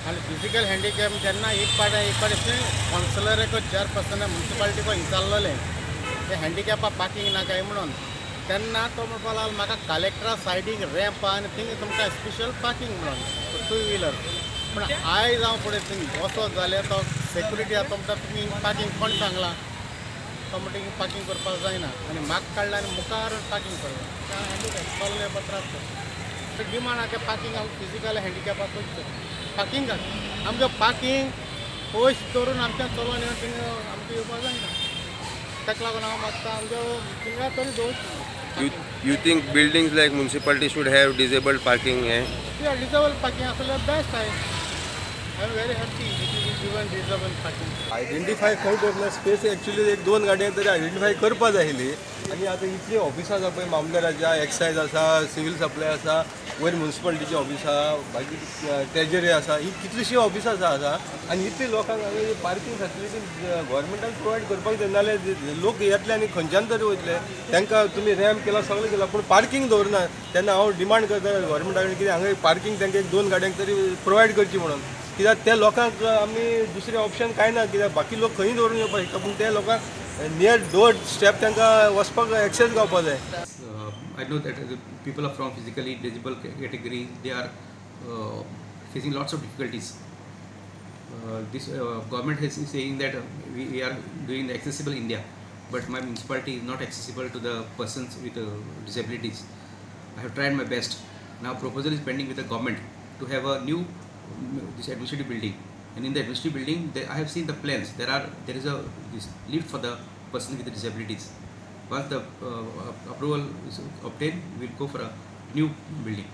आनी physical handicap जेन्ना एक पाट कावन्सिलराक चेअरपर्सन मुन्सिपालिटीक विचारलेलें ते हँडिकॅपा पार्किंग ना काय म्हणून, तेन्ना तो म्हणपाक लागलो म्हाका कलेक्टरा सायडीक रॅम्प आहा आनी थिंग तुमकां स्पेशल पार्किंग म्हणून टू व्हिलर. पूण आयज हांव पळय थिंग वचत जाल्यार तो सेक्युरिटी आहा, तो म्हणटा तुमी पार्किंग कोण सांगलां, तो म्हणटा पार्किंग करपाक जायना आनी म्हाका काडला आनी मुखार पार्किंग करता. हँडिकॅप चल्ले त्रास जाता. डिमांड आहा तें पार्किंग हांव फिजिकल हँडिकॅपाक करचें पार्किंगाक. आमचें पार्किंग पयस दवरून आमच्या चलोवन येवन थिंग आमकां येवपाक जायना. ताका लागून हांव मागता आमच्या थिंगा तरी दवरचें. You think buildings like municipality should have disabled parking? Eh? Yeah, disabled parking आसल्यार बेस्ट आहे. I am very happy it is given disabled parking. Identify खंय दवरला स्पेस एक्चुअली एक दोन गाडयांक तरी आयडेंटिफाय करपा जाय आशिल्ली. आनी आतां इतलीं ऑफिसां आसा पळय, मामलेदाराच्या, एक्सायज आसा, सिवील सप्लाय आसा, वयर म्युनिसिपालिटीची ऑफिस आसा, मागीर ट्रेजरी आसा, ही कितलीशीं ऑफिसां आसा आनी इतली लोकांक पार्किंग फॅसिलिटी गव्हर्मेंटान प्रोवायड करपाक जाय. नाल्यार लोक येतले आनी खंयच्यान तरी वयतले, तांकां तुमी रॅम्प केला सगळें केलां पूण पार्किंग दवरना. तेन्ना हांव डिमांड करता गव्हर्मेंटा कडेन कितें हांगा पार्किंग तांकां एक दोन गाडयांक तरी प्रोवायड करची म्हणून. कित्याक त्या लोकांक आमी दुसरें ऑप्शन कांय ना, कित्याक बाकी लोक खंय दवरून येवपाक शकता पूण त्या लोकांक नियर डोर स्टेप तांकां वचपाक एक्सेस गावपाक जाय. I know that the people are from physically disabled category, they are facing lots of difficulties. This government is saying that we are doing the accessible India, but my municipality is not accessible to the persons with disabilities. I have tried my best. Now proposal is pending with the government to have a new this administrative building, and in the administrative building I have seen the plans. There is a this lift for the person with the disabilities. Once the approval is obtained, we will go for a new building.